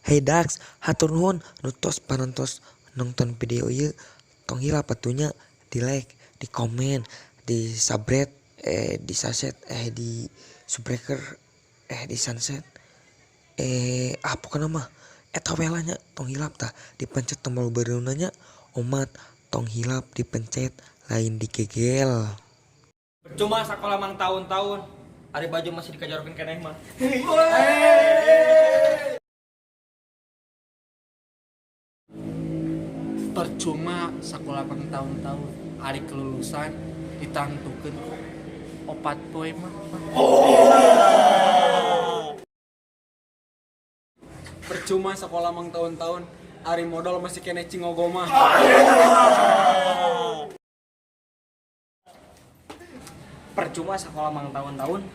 Hey Dax, hatur nuhun nu tos parantos nonton video ieu. Tong hilap atuh nya di like, di komen, di subscribe, di saset, di subscriber, di sunset, pokokna mah eta we lah nya. Tong hilap tah dipencet tombol beureumna nya. Omat tong hilap dipencet lain digegel. Percuma sakola mang tahun-tahun, ari baju masih dikajarokeun keneh mah. Percuma sekolah pang tahun-tahun, ari kelulusan ditangtukeun 4 poe mah. Percuma sekolah mang tahun-tahun, ari modal masih keneh cingogo mah. Percuma sekolah mang tahun-tahun,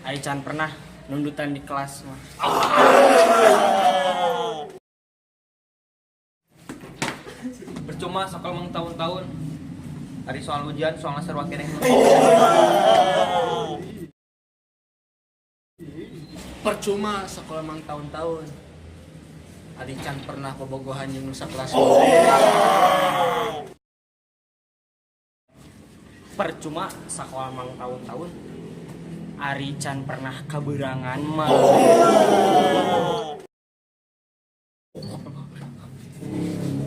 ari can pernah nundutan di kelas mah. Percuma sekolah mang tahun-tahun, ari soal ujian soalna sarua keneh mah. Percuma sekolah mang tahun-tahun, ari can pernah bobogohan jeung nu sakelas. Percuma sekolah mang tahun-tahun, ari can pernah kabeurangan mah.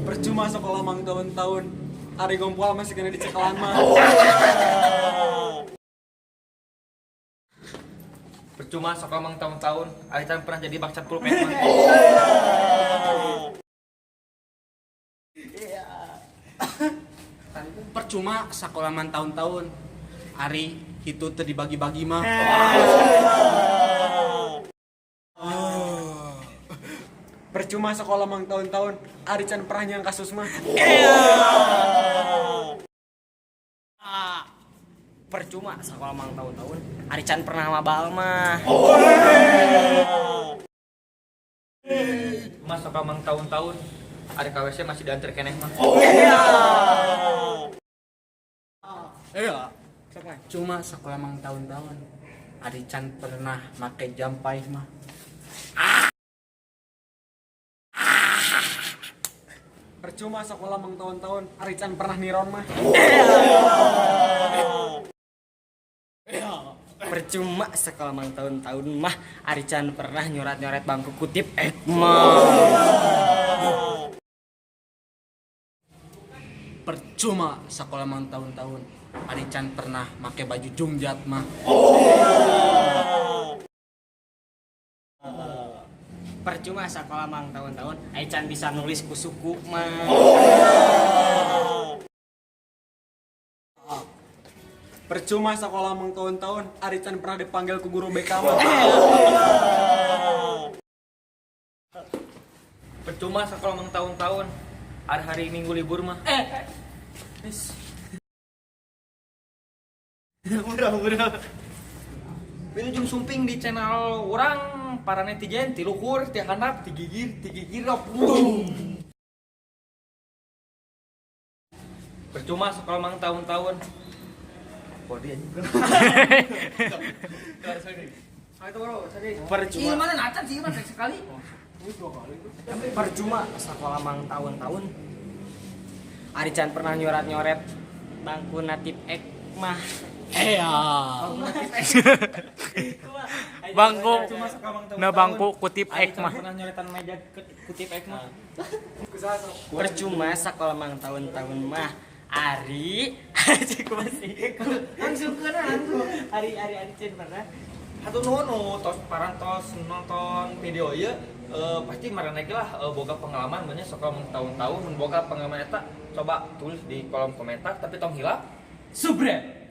Percuma sekolah mang tahun-tahun, ari gompol masih kena dicekelan mah. Percuma sekolah mang tahun-tahun, ari can pernah jadi bakcat pulpen mah. Percuma sekolah mang tahun-tahun, ari itu teu dibagi-bagi mah. Percuma sekolah mang tahun-tahun, ari can pernah nyang kasus mah. Percuma sekolah mang tahun-tahun, ari can pernah mabal mah. Mas sekolah mang tahun-tahun, ari KWC masih diantar keneh mah. Iya. Cuma sekolah mang tahun-tahun, ari can pernah make jampai mah. Percuma sekolah mang tahun-tahun, ari can pernah niron mah. Percuma sekolah mang tahun-tahun mah, ari can pernah nyoret-nyoret bangku kutip ek mah. Percuma sekolah mang tahun-tahun, ari can pernah make baju jungjat mah. Percuma sekolah mang tahun-tahun, ari can bisa nulis ku suku mah. Percuma sekolah mang tahun-tahun, ari can pernah dipanggil ku guru BK mah. Percuma sekolah mang tahun-tahun, ari hari Minggu libur mah. Udah. Wilujeng sumping di channel urang para netizen ti luhur, ti handap, ti gigir, ti gigir, boom. Percuma sekolah mang tahun-tahun. Kode anjing. Percuma. Ih, mana nacan sih, mana sekali. Percuma sekolah mang tahun-tahun, ari can pernah nyoret-nyoret bangku natip ek mah. Iya. Bangku. Nah, bangku kutip ek mah. Pernah nyoretan meja kutip ek mah. Percuma sekolah mang tahun-tahun mah, ari cik masih langsung kena langsung ari ari ari can pernah. Hatur nuhun nu tos parantos nonton video ieu, pasti maraneh lah, boga pengalaman banyak sekolah mang tahun-tahun. Mun boga pengalaman eta coba tulis di kolom komentar, tapi tong hilap subscribe.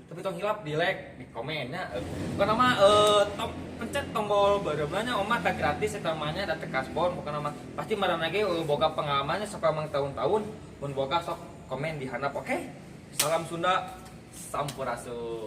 Tapi tong hilap di like, di komen nya. Bukan nama pencet tombol beureumna nya omah tak gratis eta mah nya, da teu kasbon. Bukan nama pasti maraneh ge, boga pengalamannya sekolah mang tahun-tahun. Mun boga sok komen di handap, oke? Salam Sunda, sampurasun.